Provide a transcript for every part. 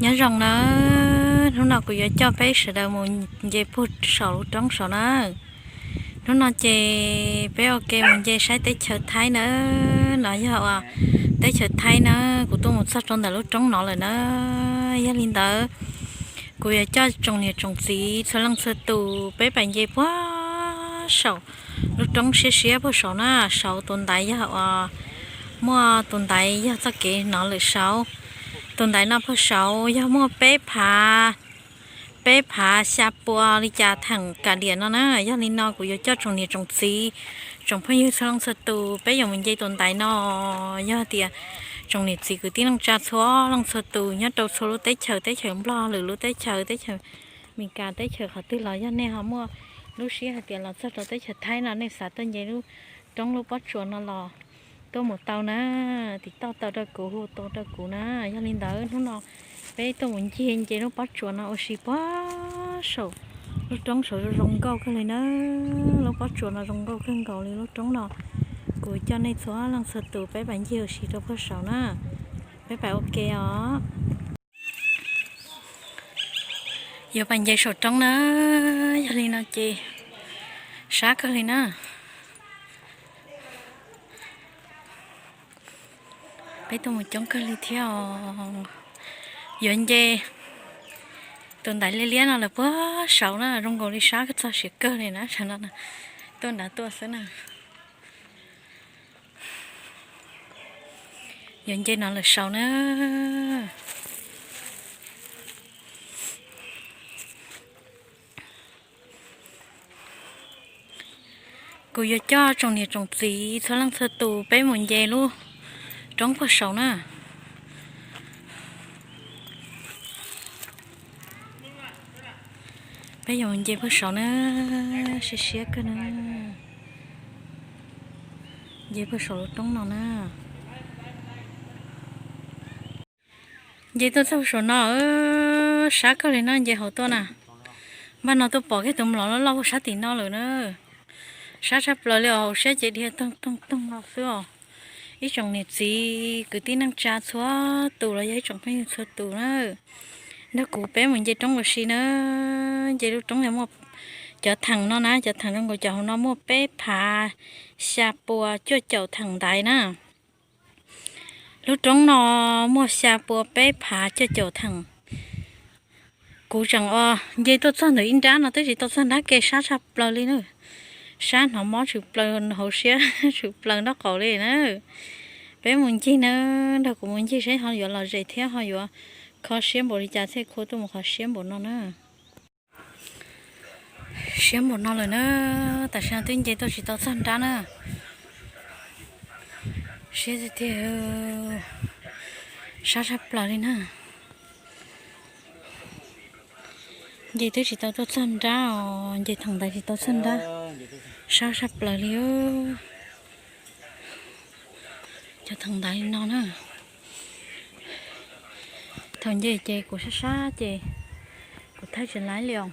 Nyob zoo nawb, hnub no kuv yuav coj peb sawv daws mus nce puag saum lub roob saud na. Hnub no ces peb ua ke mus nce saib teb chaws Thaib nawb. No yog uas teb chaws Thaib na, kuv tuaj mus txog rau ntawm lub roob no lawm na. Yog li ntawd, kuv yuav coj tsoom niam tsoom txiv txhua leej txhua tus peb pais nce puag saum lub roob siab siab puag saud na. Saud tus ntaiv yog uas muaj tus ntaiv yog txoj kev hnov lawm saud. Tus ntaiv no puag saud yog muaj peb phav, peb phav xya pua li cas theem kam diam no na. Yog li no kuv yuav coj tsoom niam tsoom txiv, tsoom phooj ywg txhua leej txhua tus peb yuav mus nce tus ntaiv no. Yog tias tsoom niam txiv kwv tij neej tsa txhua leej txhua tus nyob rau txhua lub teb chaws, teb chaws Nplog, lwm lub teb chaws, teb chaws Meskas, teb chaws qhov twg los yog nej ho muaj lub siab hais tias los txog rau teb chaws Thaib no nej xav tuaj nce lub roob lub pob tsuas no los tuaj mus tau na, tim toj tau rau kuv, hu tau rau kuv na. Yog li ntawd hnub no peb tuaj mus ncig nce lub pob tsuas no ua si puag saum lub roob saud zoo zoo nkauj kawg li na. Lub pob tsuas no zoo nkauj kawg nkaus li lub roob no. Kuv coj nej txhua leej txhua tus peb pais ncig ua si rau puag saud na. Peb pais ua ke os. Yuav pais nce saum roob na, yog li no ces sab kawg li na. Peb tuaj mus coob kawg li thiab os. Yuav nce tus ntaiv liab liab no lawm puag saud na, zoo nkaus li sab txog siav kawg li na, sab no tuaj nrad tuaj xwb na. Yuav nce no lawm saud na. Kuv yuav coj tsoom niam tsoom txiv txhua leej txhua tus peb mus nce lub roob puag saud na. Peb yuav mus nce puag saud na, siab siab kawg na. Nce puag saum lub roob no na. Nce tuaj txog saum no, sab kawg li no nce hauv tuaj na. Npaj no tuaj pom kiag tus mlom loj loj puag sab tim no lawm na. Sab tshaj plaws li os, hauv siab ces dhia toog toog toog no xwb os. Ib tsoom niam txiv kwv tij neej tsa txhua tus los yog ib tsoom phooj ywg txhua tus na, nrog kuv peb mus nce roob ua si na. Nce lub roob no muaj cov theem no na, cov theem zoo nkaus cov hauv no muaj peb phav xya pua cuaj caum theem ntaiv na. Lub roob no muaj xya pua peb phav cuaj caum theem. Kuv tseem nce tuaj txog ntawm ib nrab no twb tsis tau txog nrab ke, sab tshaj plaws li na. Sab hnov mob tshwm plaws hauv siab tshwm plaws nraub qaum li na. Peb mus ncig na, nrog kuv mus ncig seb ho yuav lom zem thiab ho yuav kho siab npaum li cas thiaj khu tuaj mus qhov siab npaum no na. Siab npaum no lawm na, tam sim no twb nce tuaj tsis tau txog nrab na. Siab tiag tiag, sab tshaj plaws li na. Nce twb tsis tau tuaj txog nrab os, nce theem ntaiv tsis tau txog nrab, sab tshaj plaws li. Cov theem ntaiv li no na. Thaum nce ces kuv sab sab ces kuv thaij tsis laib li os.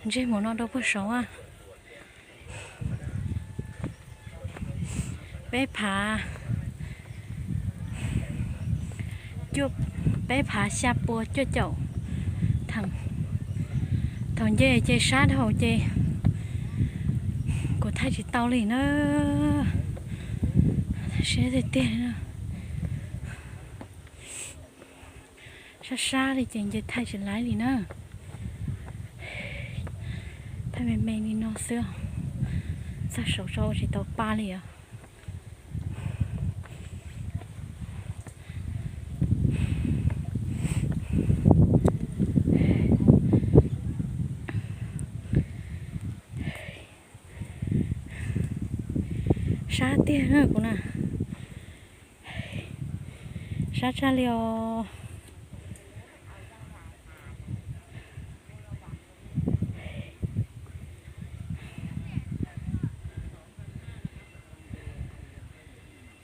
Ntsej muag no rau puag saud a. Peb phav, peb phav xya pua cuaj caum theem. Thaum nce ces sab dhau ces kuv thaij tsis tau li na. Siab tiag tiag. Sab sab li ces nce thaij tsis laib li na. Thaij me me li no xwb, txog saud tso ua tsis tau pa li os. Sab tiag na kuv na. Sab tshaj li os.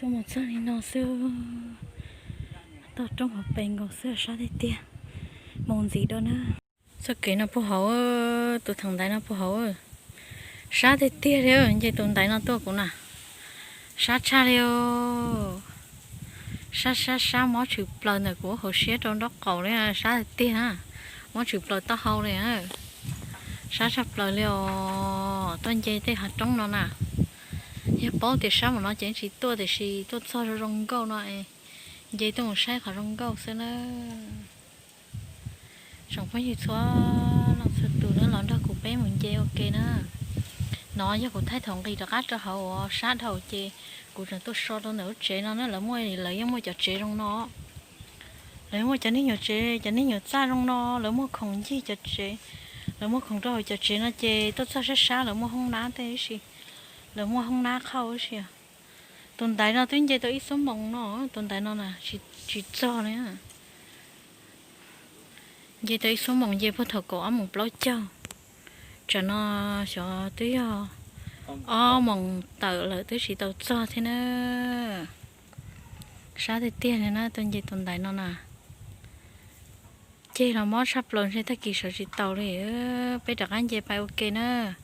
Tuaj mus txog li no xwb, toj roob hauv pes nkaus xwb, sab tiag tiag. Mus ntxiv dua na. Txoj kev no puag hauv, tus theem ntaiv no puag hauv. Sab tiag tiag li, nce tus ntaiv no tuaj kuv na. Sab tshaj li os. Sab sab sab mob tshwm plaws ntawm kuv hauv siab rau nraub qaum li, sab tiag tiag na. Mob tshwm plaws taub hau li. Sab tshaj plaws li os, tuaj nce tej hav roob no na. Yog paub tias sab mus no ces tsis tuaj, tiam sis tuaj txog zoo zoo nkauj no es nce tuaj mus saib qhov zoo nkauj xwb na. Tsoom phooj ywg txhua leej txhua tus na, los nrog kuv peb mus nce ua ke na. No yog kuv thaij thaum nqis rov qab rau hauv uas sab dhau ces kuv tseem tuaj so rau ntawm lub tsev no na, lawv muaj, lawv yeej muaj cov tsev zoo no. Lawv muaj cov niag nyuam tsev, cov niag nyuam txaj zoo no, lawv muaj khoom ncig cov tsev, lawv muaj khoom rau hauv cov tsev no ces tuaj txog sab sab lawv muaj hoob nab tej si, lawv muaj hoob nab qhauj si. Tus ntaiv no twb nce tau ib xuab moos no, tus ntaiv no na, tsis txog li. Nce tau ib xuab moos, nce puag thaum kaum ob moos plaub caug. Tsam no xyov twb yog ob moos tawm lawm twb tsis tau txog thiab na. Sab tiag tiag li na, tuaj nce tus ntaiv no na. Ceg los mob tshaj plaws, ntshe tag kis sawv tsis taus li. Peb rov qab nce pais ua ke na.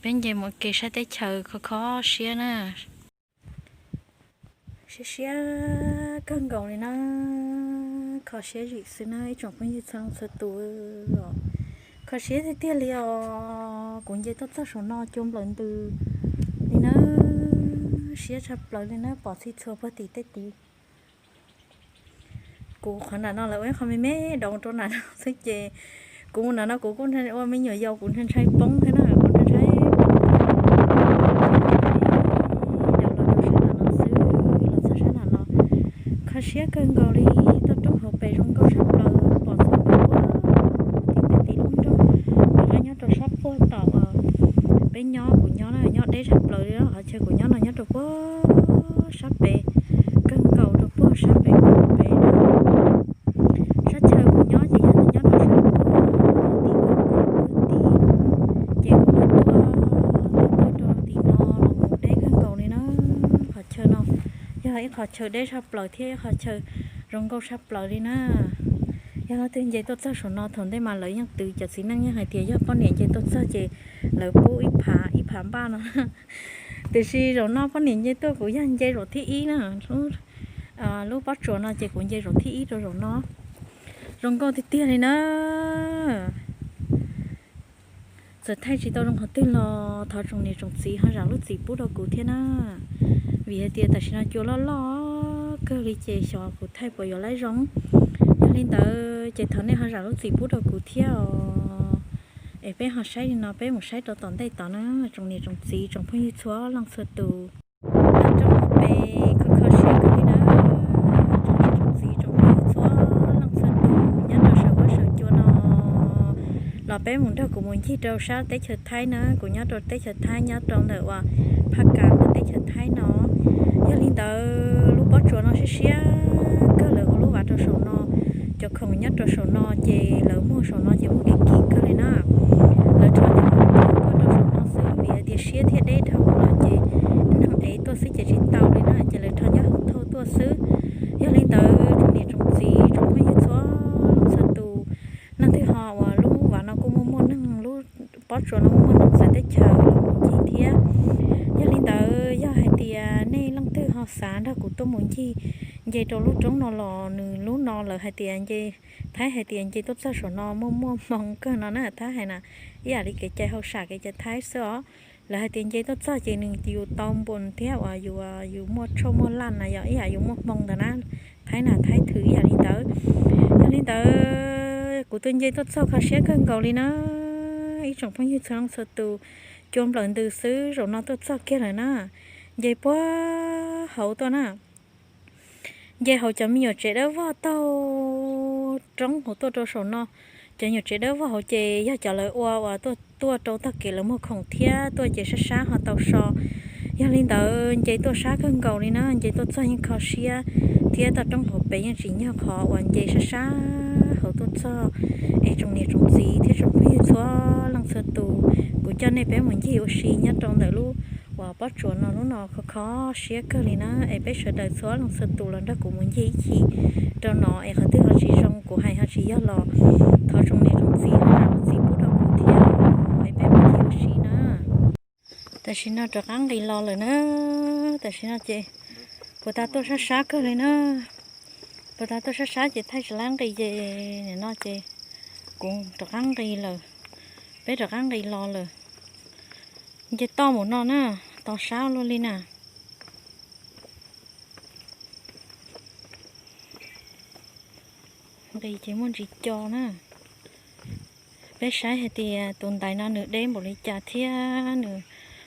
Peb nce mus ua ke saib teb chaws kho kho siab na. Siab siab kawg nkaus li na, kho siab zim xwb na ib tsoom phooj ywg txhua leej txhua tus. Kho siab tiag tiag li os, kuv nce tuaj txog saum no cua nplawm ntws li na, siab tshaj plaws li na, pom txhij txhua puag tim tej tid. Kuv qhov nram no lawv ua ib qho me me doos rau nram no xwb ces kuv mus nram no kuv kuj ua me nyuam yaus kuv ntshai ntshai poob thiab na, kuv ntshai ntshai los rau sab nram no xwb, los txog sab nram no kho siab kawg nkaus li, toj roob hauv pes zoo nkauj tshaj plaws, pom txhua ntua tim tej tim lub nroog, rov qab nyob rau sab puag tom peb nyob, kuv nyob na nyob deb tshaj plaws li, qhov chaw kuv nyob no nyob rau puag sab pem, kawg nkaus rau puag sab pem pem. Sab chaw kuv nyob ces yog nyob rau sab tim, ces kuv tuaj, tuaj rau tim no los mus deb kawg nkaus li na. Qhov chaw no yog ib qhov chaw deb tshaj plaws thiab ib qhov chaw zoo nkauj tshaj plaws li na. Yog leej twg nce tuaj txog saum no, thaum ntej mas lawv yeej twv, cov txiv neej yeej hais tias yog poj niam nce tuaj txog ces lawv pub ib phav, ib phav npaj no. Tiam sis zaum no poj niam nce tuaj kuv yog nce zaum thib ib na, lub pob tsuas no ces kuv nce zaum thib ib rau zaum no. Zoo nkauj tiag tiag li na. Txawm thaij tsis tau zoo qhov twg los thov tsoom niam tsoom txiv ho zam lub txim pub rau kuv thiab na. Vim hais tias tam sim no cua loj loj kawg li ces xyov kuv thaij puas yuav laib zoo. Yog li ntawd ces thov nej ho zam lub txim pub rau kuv thiab os. Es peb ho saib li no, peb mus saib rau tom ntej tod na, tsoom niam tsoom txiv tsoom phooj ywg txhua leej txhua tus. Toj roob hauv pes kho kho siab kawg li na, tsoom niam tsoom txiv tsoom phooj ywg txhua leej txhua tus nyob rau saum huab saum cua no los peb mus nrog kuv mus ncig rau sab teb chaws Thaib na, kuv nyob rau teb chaws Thaib nyob rau ntawm uas Phaj Kas ntawm teb chaws Thaib no. Yog li ntawd lub pob tsuas no siab siab kawg, lawv ua lub vaj rau saum no, cov khoom nyob rau saum no ces lawv muag saum no ces muag kim kim kawg li na. Lawv rho nyob hauv thauj tuaj rau saum no xwb vim hais tias siab thiab deb dhau los ces neeg ev tuaj xwb ces tsis tau li na, ces lawv rho nyob hauv thauj tuaj xwb. Yog li ntawd tsoom niam tsoom txiv tsoom phooj ywg txhua leej txhua tus, leej twg ho uas lub vaj no kuj muaj muaj neeg, lub pob tsuas no muaj muaj neeg txawv teb chaws los mus ncig thiab. Yog li ntawd yog hais tias nej leej twg ho xav nrog kuv tuaj mus ncig nce rau lub roob no los nws lub no lawv hais tias nce, Thaib hais tias nce tuaj txog saum no muaj muaj hmoo kawg no na, Thaib hais na, ib yam li kev cai hauj sam kev cai Thaib xwb os. Lawv hais tias nce tuaj txog ces nws yus tau npoo thiab uas yus, yus muaj tshoj muaj laj na, yog ib yam yus muaj hmoo ntawd na. Thaib na, Thaib thwm ib yam li ntawd. Yog li ntawd kuv tuaj nce tuaj txog kho siab kawg nkaus li na. Ib tsoom phooj ywg txhua leej txhua tus, cua nplawm ntws xwb zaum no tuaj txog kiag lawm na. Nce puag hauv tuaj na. Nce hauv cov me nyuam tsev dawb vog taug roob hauv tuaj rau saum no. Cov nyuam tsev dawb vog hauv ces yog cov lawv ua uas tuaj, tuaj rau tog kev lawv muag khoom thiab tuaj ces sab sab ho tau so. Yog li ntawd nce tuaj sab kawg nkaus li na, nce tuaj txog yeej kho siab thiab toj roob hauv pes yeej tsis nyog qhov uas nce sab sab hauv tuaj txog. Es tsoom niam tsoom txiv thiab tsoom phooj ywg txhua leej txhua tus, kuv coj nej peb mus ncig ua si nyob rau ntawm lub uas pob tsuas no, lub no kho kho siab kawg li na. Es peb sawv daws txhua leej txhua tus los nrog kuv mus ncig ib chim rau no, es qhov twg ho tsis zoo kuv hais ho tsis yog los thov tsoom niam tsoom txiv ho zam lub txim pub rau kuv thiab, es peb mus ncig ua si na. Tam sim no rov qab nqis los lawm na. Tam sim no ces kuv tau tuaj sab sab kawg li na. Puag ta tuaj sab sab ces thaij tsis lab nqis ces nim no ces kuv rov qab nqis lawm, peb rov qab nqis los lawm. Nce toj mus no na, tos sab luaj li na. Nqis ces muaj ntsis co na. Peb saib hais tias tus ntaiv no nws deb npaum li cas thiab nws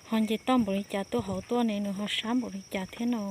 ho nce toj npaum li cas tuaj hauv tuaj ne, nws ho sab npaum li cas thiab no.